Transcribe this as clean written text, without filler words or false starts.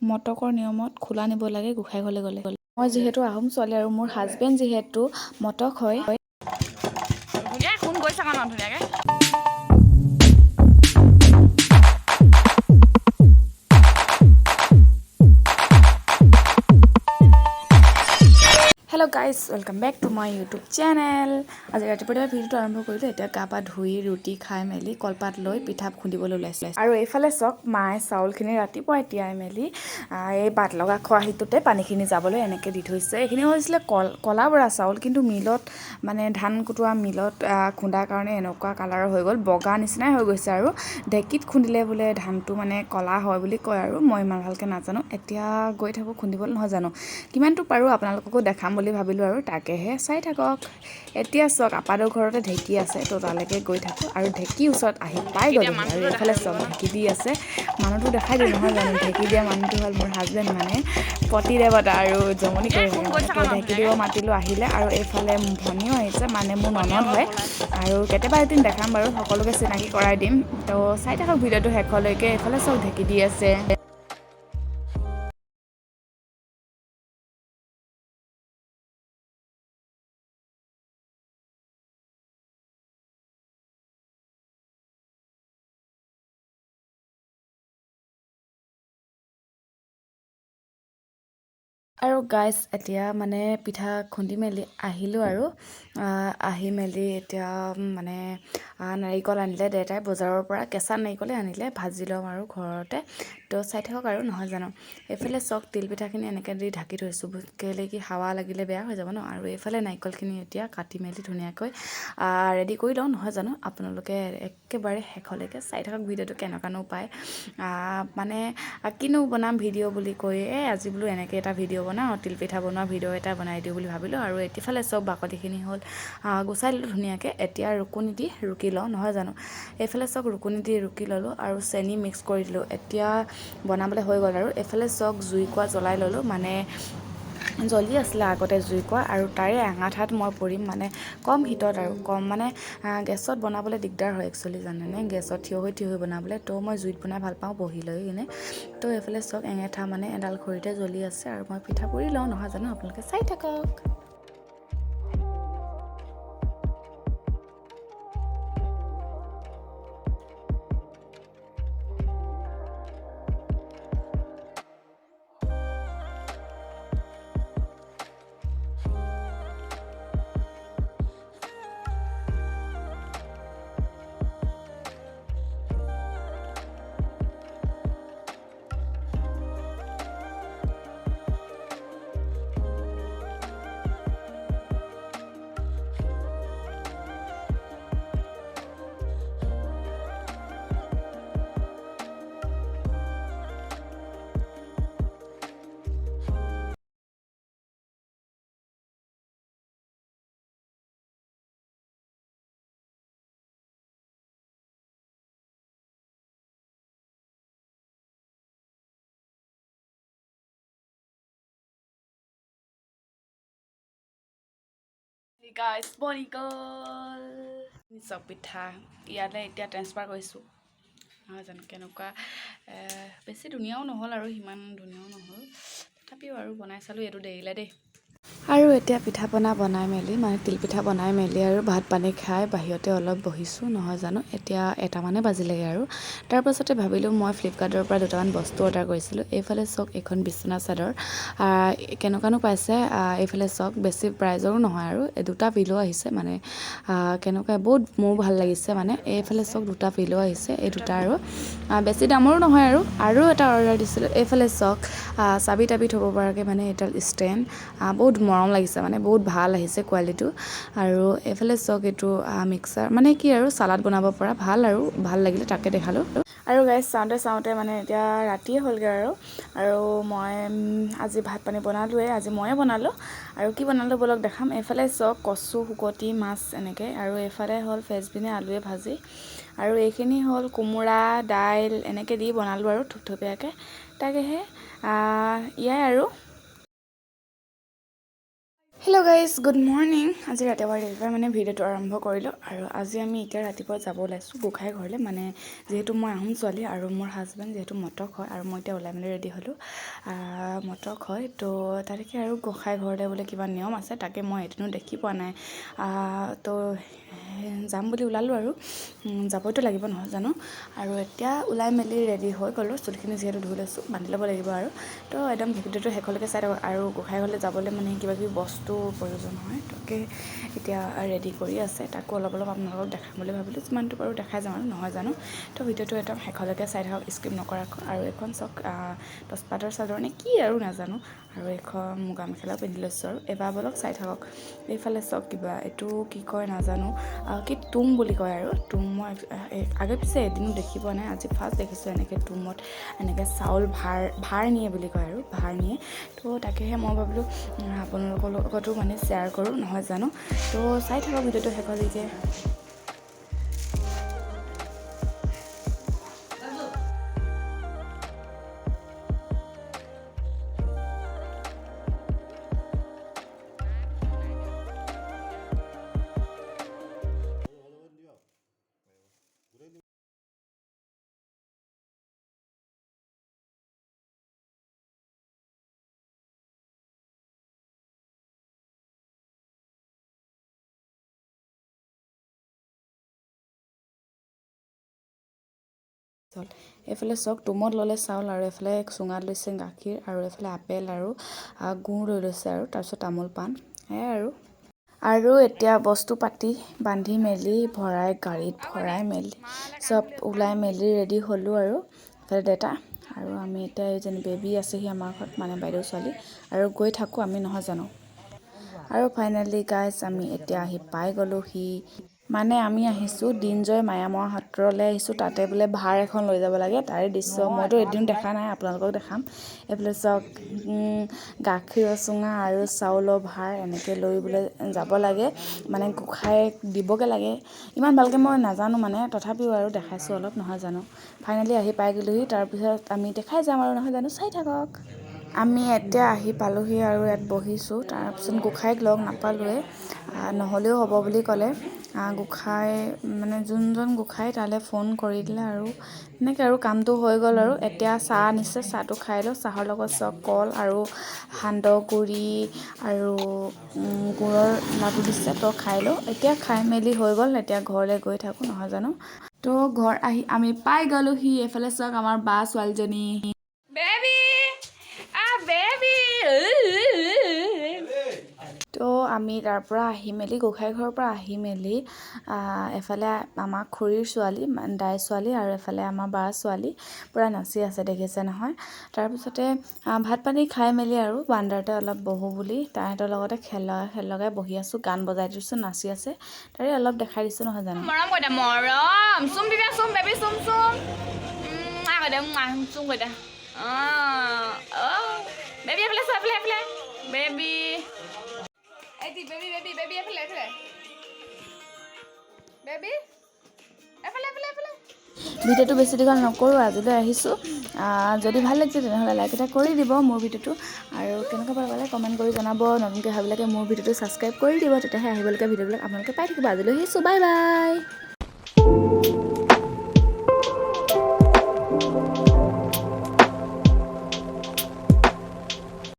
মটকৰ নিয়মত খোলা নিব লাগে গোঁসাই ঘৰলৈ গ'লে। মই যিহেতু আহোম ছোৱালী আৰু মোৰ হাজবেণ্ড যিহেতু মটক হয়। ধুনীয়াকৈ ফোন গৈছে আকৌ ন ধুনীয়াকৈ। Hello guys, welcome back to my YouTube channel. আজি ৰাতিপুৱা ভিডিঅ'টো আৰম্ভ কৰিলোঁ। এতিয়া গা পা ধুই, ৰুটি খাই মেলি, কলপাত লৈ পিঠা খুন্দিবলৈ ওলাইছোঁ। আৰু এইফালে চাওক, মায়ে চাউলখিনি ৰাতিপুৱাই তিয়াই মেলি এই বাট লগা খৰাহিটোতে পানীখিনি যাবলৈ এনেকৈ দি থৈছে। এইখিনি হৈছিলে কলা বৰা চাউল, কিন্তু মিলত মানে ধান কুটোৱা মিলত খুন্দাৰ কাৰণে এনেকুৱা কালাৰৰ হৈ গ'ল, বগা নিচিনাই হৈ গৈছে। আৰু ঢেঁকীত খুন্দিলে বোলে ধানটো মানে ক'লা হয় বুলি কয় আৰু মই ইমান ভালকৈ নাজানো। এতিয়া গৈ থাকোঁ খুন্দিবলৈ, নহয় জানো? কিমানটো পাৰোঁ আপোনালোককো দেখাম বুলি ভাবিলোঁ আৰু তাকেহে চাই থাকক। এতিয়া চাওক, আপাদৰ ঘৰতে ঢেঁকী আছে, তো তালৈকে গৈ থাকোঁ। আৰু ঢেঁকীৰ ওচৰত আহি পাই গ'লোহি। আৰু এইফালে চাওক, ঢেঁকী দি আছে। মানুহটো দেখাই দিওঁ, নহয় জানো? ঢেঁকী দিয়া মানুহটো হ'ল মোৰ হাজবেণ্ড, মানে পতি দেৱতা, আৰু জমনি কৰি থাকে মানে। তো ঢেঁকী দিব মাতিলোঁ, আহিলে। আৰু এইফালে ভনীও আহিছে, মানে মোৰ ননদ হয়। আৰু কেতিয়াবা এদিন দেখাম বাৰু, সকলোকে চিনাকি কৰাই দিম। তো চাই থাকক ভিডিঅ'টো শেষলৈকে। এইফালে চাওক, ঢেঁকী দি আছে। আৰু গাইজ, এতিয়া মানে পিঠা খুন্দি মেলি আহিলোঁ। আৰু আহি মেলি এতিয়া মানে নাৰিকল আনিলে দেউতাই বজাৰৰ পৰা, কেঁচা নাৰিকলে আনিলে, ভাজি ল'ম আৰু ঘৰতে। তো চাই থাকক আৰু, নহয় জানো? এইফালে চাওক, তিলপিঠাখিনি এনেকৈ দি ঢাকি থৈছোঁ, কেলৈ কি হাৱা লাগিলে বেয়া হৈ যাব ন। আৰু এইফালে নাৰিকলখিনি এতিয়া কাটি মেলি ধুনীয়াকৈ ৰেডি কৰি লওঁ, নহয় জানো? আপোনালোকে একেবাৰে শেষলৈকে চাই থাকক ভিডিঅ'টো, কেনেকুৱানো পায়। মানে কিনো বনাম ভিডিঅ' বুলি কৈ এই আজি বোলো এনেকৈ এটা ভিডিঅ' বনাওঁ, তিলপিঠা বনোৱা ভিডিঅ' এটা বনাই দিওঁ বুলি ভাবিলোঁ। আৰু এইফালে চব বাকলিখিনি হ'ল, গুচাই দিলোঁ ধুনীয়াকৈ। এতিয়া ৰুকনি দি ৰুকি লওঁ, নহয় জানো? এইফালে চাওক, ৰুকনি দি ৰুকি ল'লোঁ আৰু চেনি মিক্স কৰি দিলোঁ। এতিয়া বনাবলৈ হৈ গ'ল। আৰু এইফালে চাওক, জুইকুৰা জ্বলাই ল'লোঁ, মানে জ্বলি আছিলে আগতে জুইকুৰা আৰু তাৰে আঙাঠাত মই পৰিম, মানে কম হিটত আৰু কম মানে গেছত বনাবলৈ দিগদাৰ হয় একচুৱেলি, জানেনে? গেছত থিয় হৈ থিয় হৈ বনাবলৈ। তো মই জুইত বনাই ভাল পাওঁ বহি লৈ কিনে। তো এইফালে চাওক, এঙেঠা মানে এডাল খৰিতে জ্বলি আছে আৰু মই পিঠা পুৰি লওঁ, নহয় জানো? আপোনালোকে চাই থাকক। গাইজ, বনি গ'ল চব পিঠা। ইয়ালৈ এতিয়া ট্ৰেন্সফাৰ কৰিছোঁ, নহয় জানো? কেনেকুৱা? বেছি ধুনীয়াও নহ'ল আৰু সিমান ধুনীয়াও নহ'ল, তথাপিও আৰু বনাই চালোঁ। এইটো দেৰিলে দেই। আৰু এতিয়া পিঠা পনা বনাই মেলি, মানে তিলপিঠা বনাই মেলি আৰু ভাত পানী খাই বাহিৰতে অলপ বহিছোঁ, নহয় জানো? এতিয়া এটামানে বাজিলেগৈ। আৰু তাৰপাছতে ভাবিলোঁ, মই ফ্লিপকাৰ্টৰ পৰা দুটামান বস্তু অৰ্ডাৰ কৰিছিলোঁ। এইফালে চাওক, এইখন বিচনা চাদৰ, কেনেকুৱানো পাইছে? এইফালে চাওক, বেছি প্ৰাইজৰো নহয়। আৰু এই দুটা পিল' আহিছে, মানে কেনেকুৱা, বহুত মোৰ ভাল লাগিছে। মানে এইফালে চাওক, দুটা পিল' আহিছে এই দুটা আৰু বেছি দামৰো নহয়। আৰু এটা অৰ্ডাৰ দিছিলোঁ। এইফালে চাওক, চাবি তাবি থ'ব পৰাকৈ মানে এডাল ষ্টেণ্ড, বহুত মৰম লাগিছে, মানে বহুত ভাল আহিছে কোৱালিটিটো। আৰু এইফালে চাওক, এইটো মিক্সাৰ, মানে কি আৰু চালাড বনাব পৰা ভাল আৰু ভাল লাগিলে, তাকে দেখালোঁ। আৰু গাইজ, চাওঁতে চাওঁতে মানে এতিয়া ৰাতিয়ে হ'লগৈ। আৰু মই আজি ভাত পানী বনালোঁৱেই, আজি ময়ে বনালোঁ। আৰু কি বনালোঁ ব'লক দেখাম। এইফালে চাওক, কচু শুকতি মাছ এনেকৈ। আৰু এইফালে হ'ল ফ্ৰেঞ্চবিনে আলুৱে ভাজি। আৰু এইখিনি হ'ল কোমোৰা দাইল এনেকৈ দি বনালোঁ আৰু থুপথুপীয়াকৈ। তাকেহে ইয়াই আৰু। Hello guys, good morning. আজি ৰাতিপুৱা ৰাতিপুৱা মানে ভিডিঅ'টো আৰম্ভ কৰিলোঁ আৰু আজি আমি এতিয়া ৰাতিপুৱা যাব ওলাইছোঁ গোঁসাই ঘৰলৈ। মানে যিহেতু মই আহোম ছোৱালী আৰু মোৰ হাজবেণ্ড যিহেতু মটক হয় আৰু মই এতিয়া ওলাই মেলি ৰেডি হ'লোঁ, মটক হয়। তো তালৈকে আৰু গোঁসাই ঘৰলৈ বোলে কিবা নিয়ম আছে, তাকে মই এদিনো দেখি পোৱা নাই। তো যাম বুলি ওলালোঁ আৰু যাবইতো লাগিব নহয় জানো। আৰু এতিয়া ওলাই মেলি ৰেডি হৈ গ'লোঁ, চুলিখিনি যিহেতু ধুই লৈছোঁ, বান্ধি ল'ব লাগিব আৰু। তো একদম ভিডিঅ'টো শেষলৈকে চাই থাকক। আৰু গোঁসাই ঘৰলৈ যাবলৈ মানে কিবা কিবি বস্তু প্ৰয়োজন হয়, তাকে এতিয়া ৰেডি কৰি আছে, তাকো অলপ অলপ আপোনালোকক দেখাম বুলি ভাবিলোঁ, যিমানটো পাৰোঁ দেখাই যাম আৰু নহয় জানো। তো ভিডিঅ'টো একদম শেষলৈকে চাই থাকক, স্কিপ নকৰাকৈ। আৰু এইখন চাওক, তচপাতৰ চাদৰ নে কি আৰু নাজানো, আৰু এইখন মুগা মেখেলাও পিন্ধি লৈছোঁ। আৰু এবাৰ বলক চাই থাকক। এইফালে চাওক কিবা এইটো কি কয় নাজানো, কি তুম বুলি কয় আৰু তুম। মই আগে পিছে এদিনো দেখি পোৱা নাই, আজি ফাৰ্ষ্ট দেখিছোঁ এনেকৈ তুমত এনেকৈ চাউল ভাৰ ভাৰ নিয়ে বুলি কয় আৰু ভাৰ নিয়ে। তো তাকেহে মই ভাবিলোঁ আপোনালোকৰ লগতো মানে শ্বেয়াৰ কৰোঁ নহয় জানো। তো চাই থাকক ভিডিঅ'টো শেষলৈকে। এইফালে চাওক তুমত ল'লে চাউল আৰু এইফালে চুঙাত লৈছে গাখীৰ আৰু এইফালে আপেল আৰু গুড় লৈ লৈছে আৰু তাৰপিছত তামোল পাণ, সেয়াই আৰু। আৰু এতিয়া বস্তু পাতি বান্ধি মেলি ভৰাই গাড়ীত ভৰাই মেলি চব ওলাই মেলি ৰেডি হ'লোঁ আৰু এইফালে দেউতা আৰু আমি এতিয়া এইজনী বেবী আছেহি আমাৰ ঘৰত, মানে বাইদেউ ছোৱালী, আৰু গৈ থাকোঁ আমি নহয় জানো। আৰু ফাইনেলি গাইজ আমি এতিয়া আহি পাই গ'লোহি। মানে আমি আহিছোঁ দিনজয় মায়ামৰা সত্ৰলৈ আহিছোঁ, তাতে বোলে ভাৰ এখন লৈ যাব লাগে, তাৰে দৃশ্য মইতো এদিনো দেখা নাই, আপোনালোকক দেখাম। এইফালে চাওক গাখীৰৰ চুঙা আৰু চাউলৰ ভাৰ এনেকৈ লৈ বোলে যাব লাগে, মানে গোঁসাইক দিবগৈ লাগে। ইমান ভালকৈ মই নাজানো মানে, তথাপিও আৰু দেখাইছোঁ অলপ নহয় জানো। ফাইনেলি আহি পাই গ'লোহি, তাৰপিছত আমি দেখাই যাম আৰু নহয় জানো, চাই থাকক। আমি এতিয়া আহি পালোহি আৰু ইয়াত বহিছোঁ। তাৰপিছত গোঁসাইক লগ নাপালোৱে, নহ'লেও হ'ব বুলি ক'লে। গোঁসাই মানে যোনজন গোঁসাই তালৈ ফোন কৰি দিলে আৰু তেনেকৈ আৰু কামটো হৈ গ'ল। আৰু এতিয়া চাহ আনিছে, চাহটো খাই লওঁ। চাহৰ লগত চব কল আৰু সান্দহগুড়ি আৰু গুৰৰ লাডু দিছে, তো খাই লওঁ। এতিয়া খাই মেলি হৈ গ'ল, এতিয়া ঘৰলৈ গৈ থাকোঁ নহয় জানো। তো ঘৰ আহি আমি পাই গ'লোহি। এইফালে চাওক আমাৰ বা ছোৱালীজনী। বেবী আ বেবী। তো আমি তাৰ পৰা আহি মেলি গোঁসাই ঘৰৰ পৰা আহি মেলি এফালে আমাৰ খুৰীৰ ছোৱালী, দাই ছোৱালী আৰু এফালে আমাৰ বাৰ ছোৱালী পূৰা নাচি আছে, দেখিছে নহয়। তাৰপিছতে ভাত পানী খাই মেলি আৰু বান্দাৰতে অলপ বহোঁ বুলি তাহাঁতৰ লগতে খেল খেল লগাই বহি আছোঁ, গান বজাই দিছোঁ, নাচি আছে, তাৰে অলপ দেখাই দিছোঁ নহয় জানো। মৰম কৰি দে, মৰম চুম দিবা, চুম বেবী, চুম চুম কৈ দে, চুম কৈ দে। অঁ বেবী এফালে চোৱা, এফালে এফালে বেবী, এইটি বেবী বেবী বেবী এফালে এফালে বেবী এফালে এফালে এফালে। ভিডিঅ'টো বেছি দীঘল নকৰোঁ, আজিলৈ আহিছোঁ। যদি ভাল লাগিছে তেনেহ'লে লাইক এটা কৰি দিব মোৰ ভিডিঅ'টো, আৰু কেনেকুৱা পালে কমেণ্ট কৰি জনাব। নতুনকৈ অহাবিলাকে মোৰ ভিডিঅ'টো ছাবস্ক্ৰাইব কৰি দিব, তেতিয়াহে আহিবলগীয়া ভিডিঅ'বিলাক আপোনালোকে পাই থাকিব। আজিলৈ আহিছোঁ, বাই বাই।